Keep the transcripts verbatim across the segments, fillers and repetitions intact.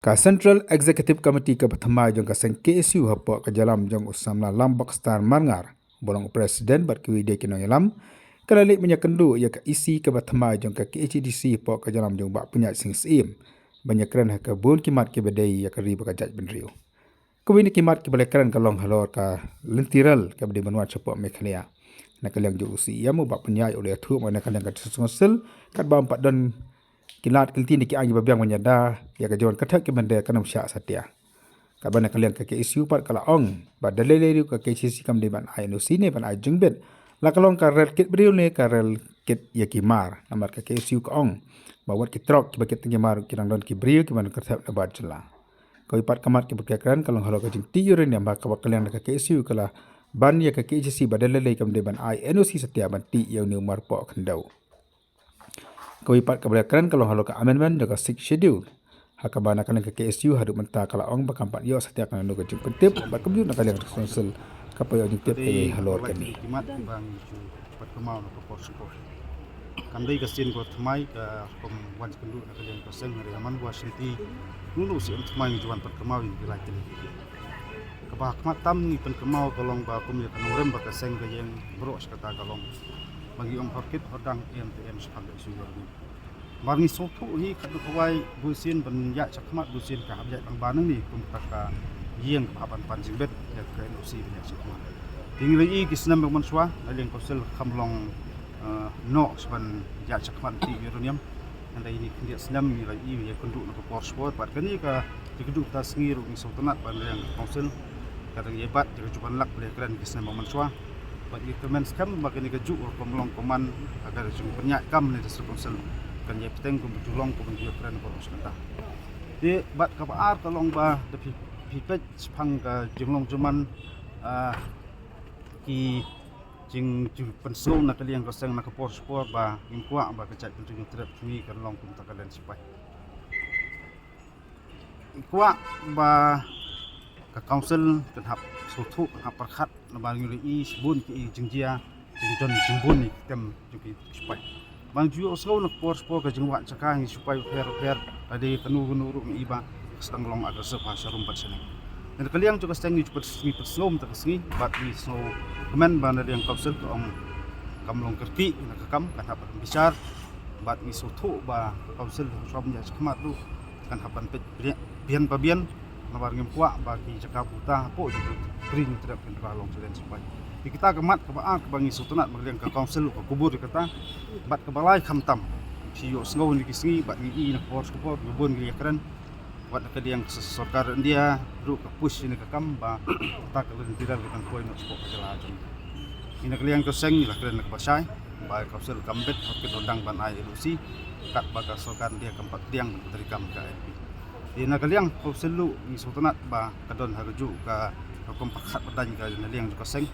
Ka Central Executive Committee kaba thymmai jong ka seng K S U hapoh ka jingïalam jong u samla Lam Bakstar Marngar, ba long u president bad kiwei de ki nongïalam, ka la leit ban ïakynduh ïa ka E C kaba thymmai jong ka K H A D C hapoh ka jingïalam jong u Bah Pynïaid Sing Syiem ban ïakren ha ka bun ki mat kiba dei ïa ka ri bad ka jaitbynriew. Kawei na ki mat kiba la kren ka long halor ka lynti rel kaba dei ban wan shapoh Meghalaya. Na ka liang jong u C E M, u Bah Pynïaid u la ïathuh ba na ka liang ka District Council katba ym pat don ki lad ki lynti ne ki aiñ ba biang ban ïada ïa ka jingwan kynthep ki mynder, kan ym shah satia. Katba na ka liang ka K S U pat ka la ong ba da lei lei ruh ka K H A D C kam dei ban ai N O C ne ban ai jingbit, la ka long ka rel kit briew ne ka rel kit ïa ki mar. Namar ka K S U ka ong ba wat ki trok kiba kit tang ki mar ruh ki dang don ki briew kiba kynthep na bar jylla. Kawei pat ka mat kaba la kren ka long halor ka jingtih uranium, ha kaba ka liang ka K S U ka la ban ïa ka K H A D C ba da lei lei kam dei ban ai N O C satia ban tih ïa une u mar poh khyndew. Kawei pat kaba la kren ka long halor ka amendment jong ka Sixth Schedule, ha kaba na ka liang ka K S U haduh mynta ka la ong ba kam pat ïoh satia kano kano ka jingpyntip, bad kumjuh na ka liang ka Council ka pat ïoh jingtip ei ei halor kane. Ki mat kiba ngi ju pat kynmaw na ka por sha por. Kam dei ka sien kaba thymmai ka rukom wan ïakynduh na ka liang ka seng, hynrei ha man ba shisha, nunu sien thymmai ngi ju wan pat kynmaw ïa ki lai tylli. Kaba khmat tam ngi pynkynmaw ka long ba kum ïa ka nongrim ba ka seng ka ïeng baroh shi katta ka long ba ngi ym hor kit hor dang, em te em shaphang ka issue uranium. Namar ngi sngewthuh hi katno kawei bun sien ban ïaid shakhmat, bun sien ka hap ïaid lang ba nangne kum kata ka ïing kaba hap ban pan jingbit ïa ka N O C ban ïaid shakhmat. Te ngi la ïohi ki snem ba mynshuwa na liang Council kham long, eh, noh sha ban ïaid shakhmat tih uranium. Hynrei ine i khyndiat snem ngi la ïohi ïakynduh na ka por sha por, bad kane ka jingkynduh kata sngi ruh ngi sngewtynnat ba na liang Council ka dang ïa bat ïa ka jubab lak ba la kren ki snem ba mynshuwa. Bad ngi kyrmen skhem ba kane kajuh rukom long kumne, ha ka jingpynïaid kam na District Council kan ïa bteng kum ba ju long kum ba ju ïakren baroh shi katta. Te bad kaba ar ka long ba da phi, phi peit shaphang ka jinglong jingman, ah, ki jingjur pynsngew na ka liang ka seng na ka por sha por ba ngim kwah ba ka jaitbynriew Hynñiewtrep jong ngi kan long kum kata ka len sipai. Ngi kwah ba ka Council kan hap sngewthuh, kan hap pyrkhat, namar ngi la ïohi shibun ki jingjia, jingdon jingbun ïa ki tem jong ki sipai. Ba ngi ju ïohsngew na ka por sha por ka jingwad jaka ngi sipai bapher bapher, lada kano kano ruh ngi ïohi ba ka sdang long aggressive ha sharum bad shaneng. Na ka liang jong ka seng ngi ju pynsngew mynta ka sngi bad ngi sngewkmen ba na liang Council ka ong kam long kyrkieh na ka kam, kan hap ban bishar. Bad ngi sngewthuh ba Council ka shong ïa shakhmat ruh kan hap ban peit bian pa bian, namar ngim kwah ba ki jaka buta hapoh jong ka ri Hynñiewtrep kan long challenge sipai. Ïa kita ka mat kaba ar kaba ngi sngewtynnat ba ka liang ka Council ka kubur ïa kata. Bad kaba lai khamtam, phi ïohsngew na ki sngi bad ngi ïohi na ka por sha ka por, ngi bun ngi ïakren. Wat na ka liang ka sorkar India ruh ka push ïa kane ka kam ba kata ka lynti rel ka dang poi noh shapoh ka jylla jong ngi. Ngi na ka liang ka seng ngi la kren na kaba shai ba ka Council kam bit hok kit hok dang ban ai N O C katba ka sorkar India kam pat pdiang ban treikam ka I L P. Te na ka liang ka Council ruh ngi sngewtynnat ba ka don ha kajuh ka rukom pyrkhat pyrdain ka na liang jong ka seng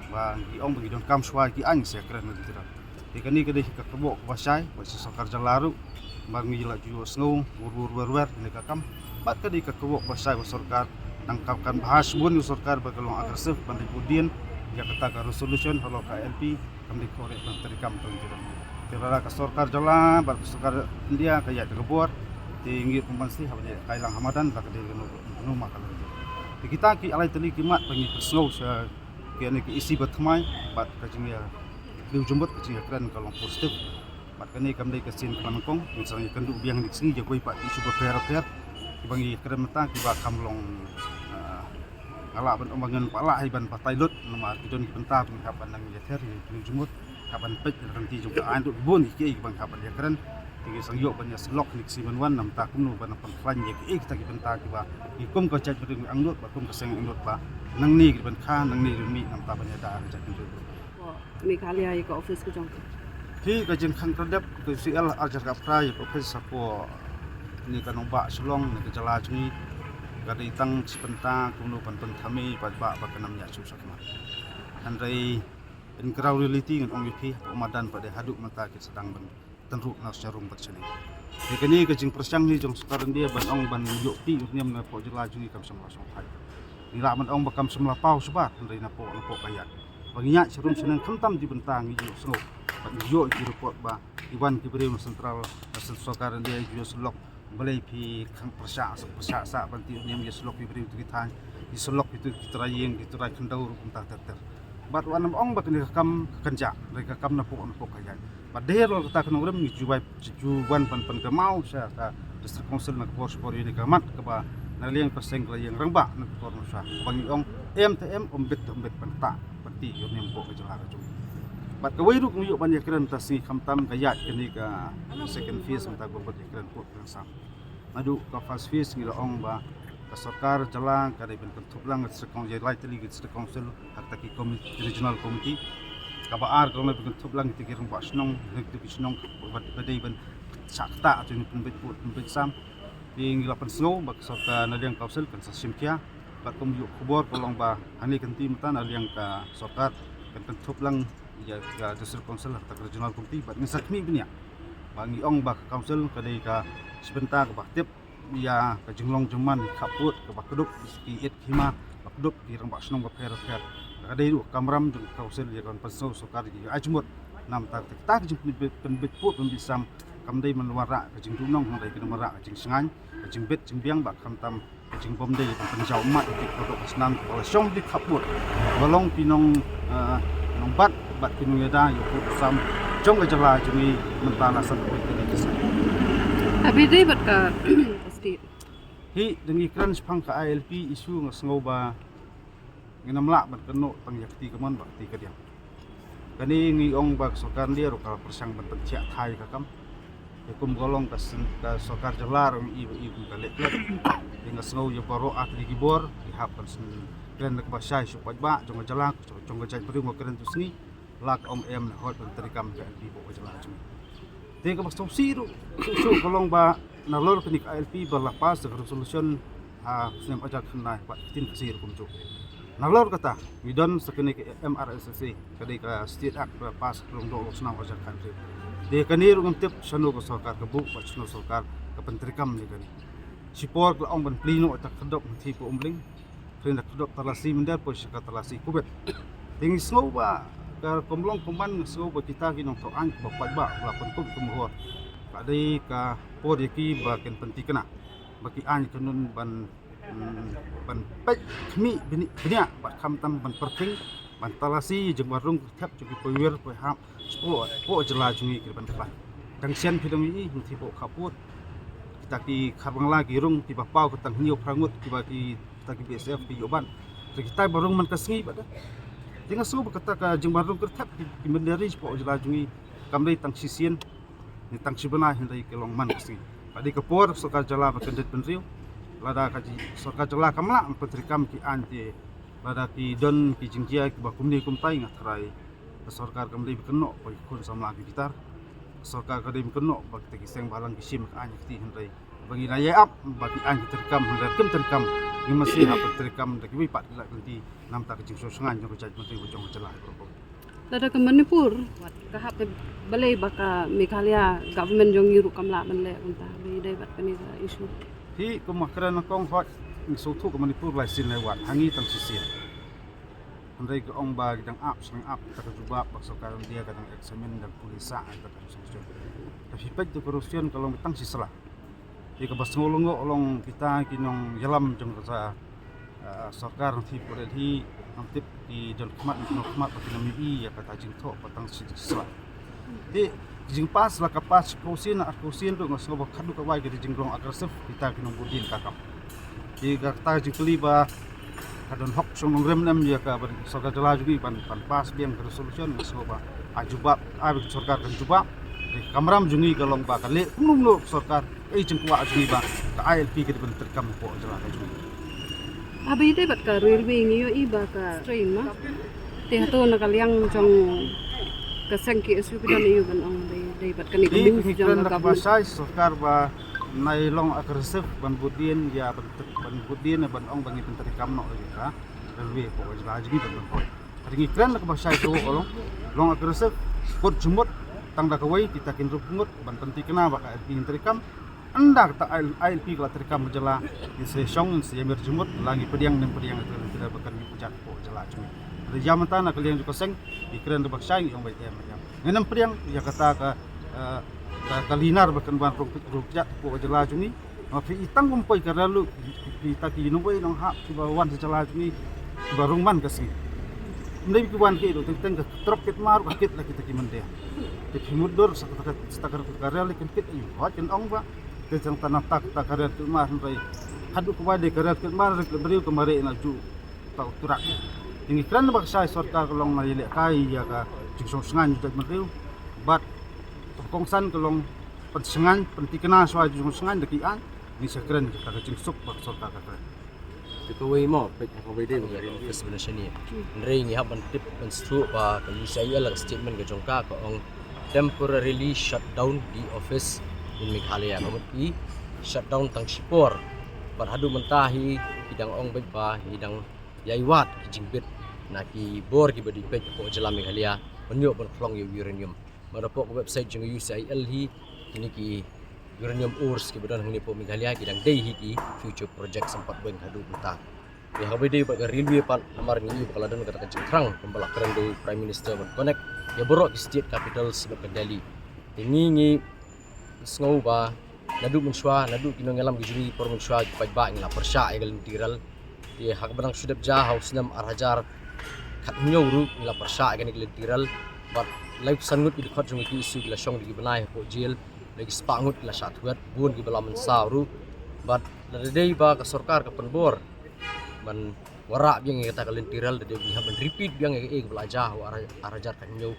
ba ngi ong ba ngi donkam shuwa ki aiñ sha kren na lynti rel. Te kane ka dei ka kyrwoh kaba shai ba sha sorkar jylla ruh, namar ngi la ju ïohsngew wer wer wer wer ïa kane ka kam. Bad ka dei ka kyrwoh kaba shai ba sorkar, nang ka kan bha shibun ïa sorkar ba ka long aggressive ban leit bud dien ïa kata ka resolution halor ka I L P, kam dei kyrwoh ban treikam ka lynti rel. Te lada ka sorkar jylla bad ka sorkar India ka ïaid da ka bor, te ngi ruh kum ban sdie haba ïaid kai lang ha madan ba ka dei kano kano ma ka lynti. Te kita ki lai tylli ki mat ba ngi pynsngew sha kane ka E C ba thymmai bad ka jingïa Kiew jingmut ka jingïakren ka long positive. Bad kane kam dei ka sien kaba nyngkong, ngi sa ïakynduh biang ïa ki sngi ïa kiwei pat ki issue bapher bapher kiba ngi ïakren mynta kiba kham long, ah, nga lah ban ong ba ngin pat lah hi ban batai lut, namar ki don ki bynta ba ngi hap ban nang ïather ïa ki Kiew jingmut, hap ban peit ïa ka lynti jong ka aiñ ruh, bun kiei kiba ngi hap ban ïakren. Te ngi sa ïoh ban ïa sylok ïa ki sngi ban wan, namar kumno ban pynkhlaiñ ïa kiei kita ki bynta kiba ngi kum ka jaitbynriew ngi angnud bad kum ka seng angnud ba nangne ki ban kha, nangne ki ban mih namar ban ïada ka jaitbynriew. Meghalaya ïa ka office ka jong ka. Hi ka jingkhang kardep ka C L ar hajar khatphra ïa ka office hapoh ne ka nongbah Shillong ne ka jylla jong ngi ka dei tang shi bynta kumno ban pynthame paidbah ba kan ym ïa shu shakmat. Hynrei in ground reality ngan ong ïa phi hapoh madan pat de haduh mynta ki sdang ban tynruh na sharum bad shaneng. Te kane ka jingpyrshang hi jong sorkar India ban ong ban ïoh tih uranium napoh jylla jong ngi kam shym la shongthait. Ngi lah ban ong ba kam shym la paw shabar hynrei napoh napoh ka ïaid ba ngi ïaid sharum shaneng khamtam ji bynta ngi ïohsngew bad ngi ïoh ki report ba ki wan ki briew na central, na central sorkar India ki ïoh sylok Balei phi khang pyrshah sa pyrshah sa ban tip niam ïa slok ïa briew tu ki thaiñ, ïa slok ïa tu ki trai ïing, ki trai khyndew ruh kumta ter ter. Bad wan ym ong ba kane ka kam ka kynjah, hynrei ka kam na pok na pok ka ïaid. Bad dei halor kata ka nongrim ngi ju bai ju wan ban pynkynmaw sha ka District Council na ka por sha por ïa kane ka mat kaba na liang ka seng ka la ïeng rangbah na ka por na sha kaba ngi ong em te em, ym bit te ym bit ban ktah ban tih ïa u niam pok ka jylla ka jong. Bad kawei ruh ngi ïoh ban ïakren ta sngi khamtam ka ïaid kane ka second phase mynta ba bad ïakren put kren sam. Naduh ka first phase ngi la ong ba ka sorkar jylla ka dei ban kynthup lang ka District Council, ïa lai tylli ka District Council ha kata ki committee, regional committee. Kaba ar ka long ban kynthup lang ïa ki rangbah shnong, ïa ki shnong ba, ba dei ban shah ktah, ïa ki pynbeit put pynbeit sam. Te ngi la pynsngew ba ka sorkar na liang council kan sa shim khia. Bad kum ïoh khubor ka long ba hangne ka kynti mynta na liang ka sorkar kan kynthup lang ïa ka District Council ha kata ka regional committee bad ngin sa khmih bniah. Ba ngi ong ba ka council ka dei ka shi bynta kaba tip ïa ka jinglong jingman, khappud kaba kdup ki ïit ki hima, ba kdup ki rangbah shnong bapher bapher. Ka dei ruh ka kamram jong ka council ïa ka ban pynsngew sorkar ïa ka jingmut. Namar kata ka jingpynbeit put pynbeit sam kam dei ban wanrah ka jingduhnong, hynrei ka dei ban wanrah ka jingshngaiñ, ka jingbit jingbiang bad khamtam ka jingbymdei ban pynjaw mat ïa ki, ka dok ka snam kaba la shong ki khappud ba long ki nong, eh, nongbat bad ki nongïada ïa u pud u sam jong ka jylla jong ngi mynta na san phew tylli ki snem. Abi dei bad ka state. Hi, da ngi kren shaphang ka I L P issue nga sngew ba ngin ym lah ban kynnoh tang ïa kti kamon bad kti kadiang. Kane ngi ong ba ka sorkar India ruh ka pyrshang ban pynthiah thai ka kam. Te kum ka long ka syn-, ka sorkar jylla ruh ngi i ba i kum ka leh klet. Te nga sngew ïa baroh ar tylli ki bor ki hap ban syn kren da kaba shai sha u paidbah jong ka jylla, jong ka jaitbynriew, nga kren tu sngi. La ka ong em ne hoi ban treikam ka I L P pok ka jylla jong ngi. Te kaba sngewsih ruh shuh shuh ka long ba nalor kane ka I L P ba la pass da ka resolution ha snem hajar khyndai bad ktien Khasi ruh kumjuh. Nalor kata ngi don sa kane ka M R S S A, ka dei ka State Act ba pass ha ka lyngdoh u snem hajar khathynriew. Te kane ruh ngam tip shano ka sorkar ka buh bad shano sorkar ka pyntreikam ïa kane. Shipor ka la ong ban plie noh ïa ka khyrdop Hynthiew Umling. Kren da khyrdop Talasi Mynder poi sha ka Talasi Kubit. Te ngi sngew ba ka kam long kumban, ngi sngew ba kita ki nongthoh aiñ kiba paidbah ba la pynkup kum hor, ka dei ka por ïa ki ba kin pynthikna ba ki aiñ kanon ban, mm, ban peit khmih bniah, bniah bad khamtam ban pyrthei ban talasi jingwan rung kyrthep jong ki poiwir poihap shapoh, shapoh jylla jong ngi ki ban khlaiñ. Tang shen phi dang ïohi Hynthiew Khappud, kita ki Kharbangla ki rung kiba paw ka tang hynñiew phra ngut kiba ki, kita ki B S F ki ïoh ban. Te kita ba rung man ka sngi bad da. Te nga sngew ba kata ka jingwan rung kyrthep ki, ki mynder shapoh jylla jong ngi kam dei tang shisien ne tang shi bnai, hynrei ka long man ka sngi. Ka dei ka por sorkar jylla ba kyndit bynriew. Lada ka ji-, sorkar jylla kam lah ban pyntreikam ki aiñ te, lada ki don ki jingjia kiba kumne kumtai, nga tharai ka sorkar kam dei ban kynnoh ba ki khun samla ki bitar. Ka sorkar ka dei ban kynnoh ba kita ki seng bhalang ki shim ka aiñ ka kti, hynrei ba ngi la ïai ap ba ki aiñ ki treikam, hynrei kim treikam. Ngi masi hap ban treikam da kiwei pat ki lad ki lynti namar ka jingsngewsynei jong ka jaitbynriew, jong ka jylla baroh. Lada ka Manipur, wat ka hap te, balei ba ka Meghalaya government jong ngi ruh kam lah ban leh kumta, balei dei bad kane ka issue. Hi, kum nga kren nyngkong, hooid ngi sngewthuh ka Manipur lai sien lai wat, ha ngi tang shisien. Hynrei ka ong ba ki dang ap sdang ap, ta ka jubab ba ka sorkar India ka dang examine, dang pule sah, ta ka resolution. Te phi peit tu ka resolution ka long tang shi sla. Te kaba sngew lyngngoh long kita ki nongïalam jong ka, ah, sorkar Hynthiew Delhi, ngam tip ki don khmat ne khlem don khmat ba kin ym ïohi ïa kata jingthoh ba tang shi sla. Te jingpass la ka pass shiphew sien, arphew sien ruh nga sngew ba khadduh ka wai ka dei jinglong aggressive kita ki nongbud dien ka kam. Te kata ka jingkylli ba ka don hok shong nongrim ne em ïa ka ban sorkar jylla jong ngi ban, ban pass biang ka resolution, nga sngew ba ai jubab, ai ba ka sorkar kan jubab. Te ka kamram jong ngi ka long ba ka leh kumno kumno ka sorkar, kaei jingkwah jong ngi ba ka I L P ka dei ban treikam hapoh jylla ka jong ngi. Haba ïadei bad ka railway ngi ïohi ba ka train ma. Te hato na ka liang jong ka seng K S U phi don ïa u ban ong dei, dei bad kane ka move jong ka government? Ngi kren da kaba shai, sorkar ba nai long aggressive ban bud dien ïa ban, ban bud dien ban ong ba ngi pyntreikam noh ïa ka railway hapoh ka jylla jong ngi ban, ban poi. Hynrei ngi kren da kaba shai, to long, long aggressive, kut jingmut tang da kawei, kita kin rup ngut ban pynthikna ba ka I L P ngin treikam. Ynda kata I L P ka la treikam ha jylla, ngin sa shong, ngin sa ïamir jingmut, la ngi pdiang ne ym pdiang, ïa ka lynti ba kan ïoh kjat hapoh jylla jong ngi. Hynrei ïa mynta na ka liang jong ka seng, ngi kren da kaba shai, ngi ong ba em, em. Ngin ym pdiang ïa kata ka, eh, Ka, ka linar ba kan wan rung pit rung jat hapoh ka jylla jong ngi. Ma phi i tang kum poi ka rel ruh, phi i ta ki nongwei nonghap kiba wan sha jylla jong ngi, kiba rung man ka sngi. Ym dei ki wan ki ruh, teng teng ka trok kit mar, ka kit la kita ki mynder. Te phi mutdur sa ka, sa ka rel kan kit aïu. Hooid kan ong ba te tang ta nangta ka rel kit mar hynrei haduh kawei de ka rel kit mar, ka briew ka mareh na ju ta u trak. Te ngi kren ba ka shai sorkar ka long na ïalehkai ïa ka jingshongshngain u jaitbynriew bad ka kongsan ka long pynshngain, pynthikna shuwa jingshongshngain da ki aiñ. Ngi sa kren kata ka jingsuk ba ka sorkar ka kren. Te kawei mo, peit ha kawei de ba ka ri office ba na shane. Hynrei ngi hap ban tip ban sngewthuh ba ka U C I L ka statement ka jong ka ka ong temporarily shut down the office in Meghalaya. Ka mut ki shut down tang shipor. Bad haduh mynta hi ki dang ong beit ba hi dang ïai wad ki jingbit na ki bor kiba dei peit hapoh jylla Meghalaya ban ïoh ban khlong ïa u uranium. Bad hapoh ka website jong U C I L hi kine ki uranium ores kiba don hangne hapoh Meghalaya ki dang dei hi ki future project sympat weng haduh mynta. Ïa kaba dei bad ka railway pat namar ngi ïohi ba ka la don kata ka jingthrang kumba la kren da u Prime Minister ban connect ïa baroh ki state capitals bad ka Delhi. Te ngi ngi sngew ba naduh mynshuwa, naduh ki nongïalam ki jong ngi por mynshuwa ki paidbah ngi la pyrshah ïa ka lynti rel. Te ha kaba dang shu dep ja ha u snem ar hajar khathynñiew ruh ngi la pyrshah ïa kane ka lynti rel. Bad laiphew san ngut ki dkhot jong ngi ki ïohi ki la shong da ki bnai hapoh jel, la ki spah ngut ki la shah thwet, bun kiba la mynsaw ruh. Bad lada dei ba ka sorkar ka pynbor ban wanrah biang ïa kata ka lynti rel, da dei ngi hap ban repeat biang ïa kaei kaba la jia ha u ar, ar hajar khathynñiew.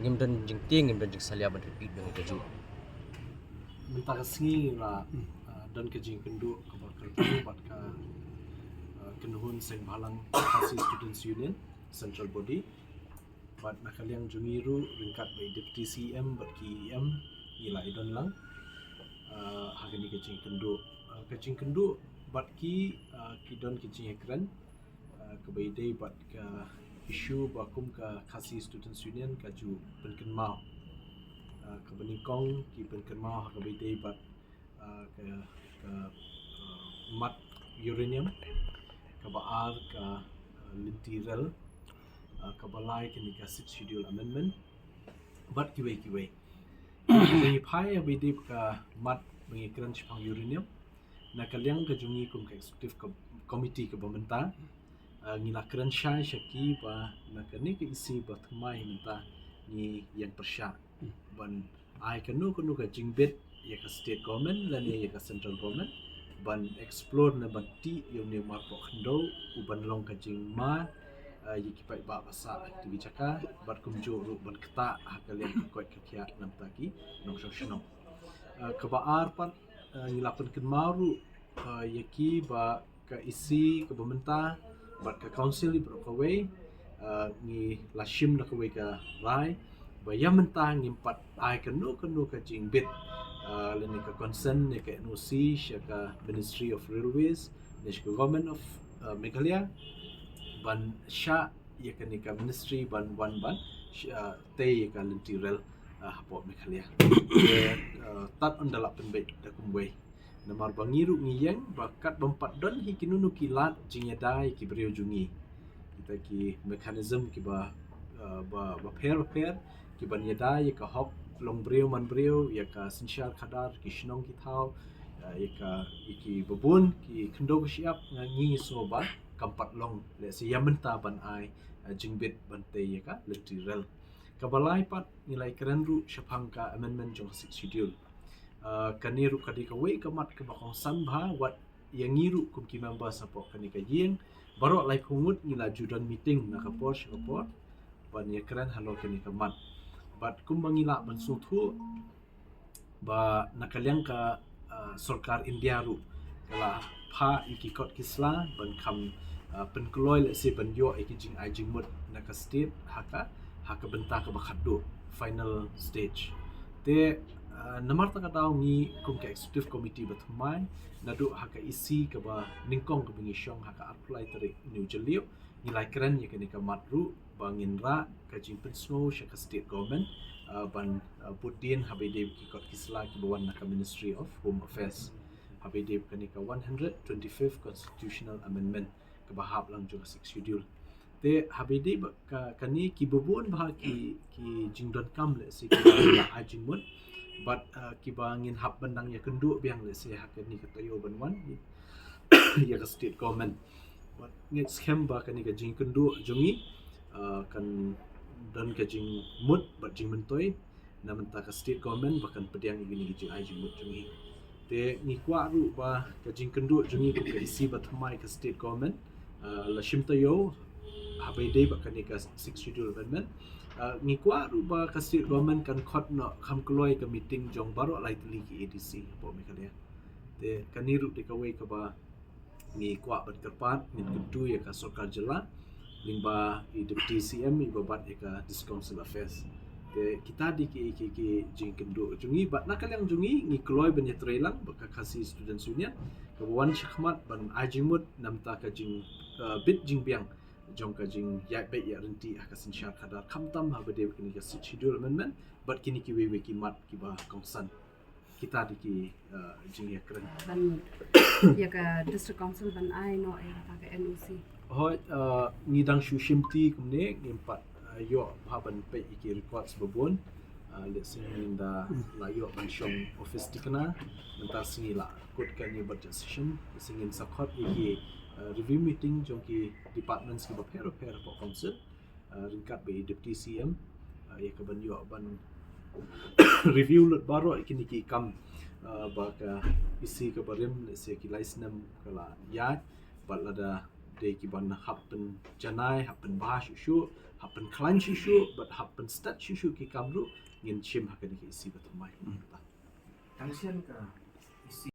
Ngim don jingtieng, ngim don jingsalia ban repeat biang ïa kajuh. Mynta ka sngi la, uh, don ka jingkynduh kaba kyrpang bad ka, uh, kynhun seng bhalang Khasi Students Union Central Body. Bad na ka liang jong ngi ruh ryngkat bad i Deputy C M bad ki E M ngi la ïadon lang, uh, ha kane ka jingkynduh. Uh, ka jingkynduh bad ki, uh, ki don ka jingïakren, uh, kaba ïadei bad ka issue ba kum ka Khasi Students Union ka ju pynkynmaw. Uh, kaba nyngkong ki pynkynmaw ha kaba ïadei bad, uh, ka, ka, uh, mat uranium, kaba ar ka, uh, lynti rel, uh, kaba lai kane ka Sixth Schedule Amendment bad kiwei kiwei. Ngi phai ha ba ïadei bad ka mat ba ngi kren shaphang uranium. Na ka liang ka jong ngi kum ka executive com-, committee kaba mynta, uh, ngi la kren shai sha ki ba na kane ka issue ba thymmai mynta ngi ïeng pyrshah ban ai kano kano ka jingbit ïa ka state government lane ïa ka central government ban explore ne ban tih ïa une u marpoh khyndew u ban long ka jingma, uh, ïa ki paidbah ba sah ha kito ki jaka bad kumjuh ruh ban ktah ha ka liang ka koit ka khiah na bynta ki nongshong shnong. Uh, kaba ar pat, uh, ngi la pynkynmaw ruh, uh, ïa ki ba ka E C kaba mynta bad ka council baroh kawei, uh, ngi la shim na kawei ka rai ba ïa mynta ngim pat ai kano kano ka jingbit, uh, lane ka consent ne ka N O C sha ka Ministry of Railways ne sha ka Government of, uh, Meghalaya ban shah ïa kane ka ministry ban wan ban sh-, uh, tei ïa ka lynti rel, uh, hapoh Meghalaya. Te, uh, tad ynda la pynbeit da kumwei. Namar ba ngi ruh ngi ïeng ba kat bym pat don hi kino kino ki lad jingïada ïa ki briew jong ngi. Kita ki mechanism kiba, uh, ba, bapher bapher kiban ïada ïa ka hok long briew man briew, ïa ka synshar khadar, ki shnong ki thaw, uh, ïa ka, ïa kiba bun ki khyndew ka shyiap, nga, ngi sngew ba kam pat long lehse ïa mynta ban ai, uh, jingbit ban tei ïa ka lynti rel. Kaba lai pat ngi la ïakren ruh shaphang ka amendment jong ka Sixth Schedule. Uh, kane ruh ka dei kawei ka mat kaba kongsan bha wat ïa ngi ruh kum ki members hapoh kane ka ïing. Baroh laiphew ngut ngi la ju don meeting na ka por sha ka por ban ïakren halor kane ka mat. Bad kumba ngi lah ban sngewthuh ba na ka liang ka, uh, sorkar India ruh ka la phah ïa ki kot ki sla ban kham, uh, pynkloi lehse ban ïoh ïa ki jingai jingmut na ka state ha ka, ha ka bynta kaba khatduh, final stage. Te, uh, namar kata ka daw ngi kum ka executive committee ba thymmai naduh ha ka E C kaba nyngkong kaba ngi shong ha ka arphew lai tarik une u Jylliew ngi la ïakren ïa kane ka mat ruh ba ngin rah ka jingpynsngew sha ka state government, uh, ban, uh, bud dien ha ba ïadei ki kot ki sla kiba wan na ka Ministry of Home Affairs ha ba ïadei kane ka one hundred twenty-fifth constitutional amendment kaba hap lang jong ka Sixth Schedule. Te ha ba ïadei bad ka, kane kiba bun bha ki, ki jingdonkam lehse kiba la ai jingmut. Bad uh, kiba ngin hap ban nang ïa kynduh biang lehse ha kane ka taïew ban wan ïa ka state government. Bad ngin skhem ba kane ka jingkynduh jong ngi uh, kan don ka jingmut bad jingmyntoi na mynta ka state government ba kan pdiang ïa kane ka jingai jingmut jong ngi. Te ngi kwah ruh ba ka jingkynduh jong ngi kum ka E C ba thymmai ka state government uh, la shim taïew haba ïadei bad kane ka Sixth Schedule Amendment. Uh, ngi kwah ruh ba ka state government kan khot noh kham kloi ka meeting jong baroh lai tylli ki A D C hapoh Meghalaya. Te kane ruh dei kawei kaba ngi kwah ban kyrpad, ngin kyntu ïa ka sorkar jylla lyngba i Deputy C M iba bat ïa ka District Council Affairs. Te kita dei ki ki ki jingkynduh jong ngi bad na ka liang jong ngi ngi kloi ban ïatreilang bad ka Khasi Students Union kaba wan shakhmat ban ai jingmut na mynta ka jing uh, bit jingbiang jong ka jingïaid beit ïaid ryntih ha ka synshar khadar khamtam haba ïadei bad kane ka Sixth Schedule Amendment bad kine kiwei wei ki mat kiba kongsan. Kita dei ki uh, jingïakren. Ban ïa ka District Council ban ai noh ïa ka N O C. Hooid, uh, ngi dang shu shimti kumne ngim pat uh, ïoh bha ban peit ïa ki records ba bun. Uh, lehse ngin da la ïoh ban shong office thikna mynta sngi la kut ka new budget session, lehse ngin sa khot ïa ki uh, review meeting jong ki departments kiba pher pher hapoh council. Uh, ryngkat bad i Deputy C M uh, ïa ka ban ïoh ban review lut baroh ïa kine ki kam uh, ba ka E C kaba rim lehse ki lai snem ka la ïaid bad lada dei ki ban hap pynjanai, hap pynbha shuh shuh, hap pynkhlaiñ shuh shuh bad hap pynstet shuh shuh ki kam ruh ngin shim ha kane ka E C ba thymmai. Tang shen ka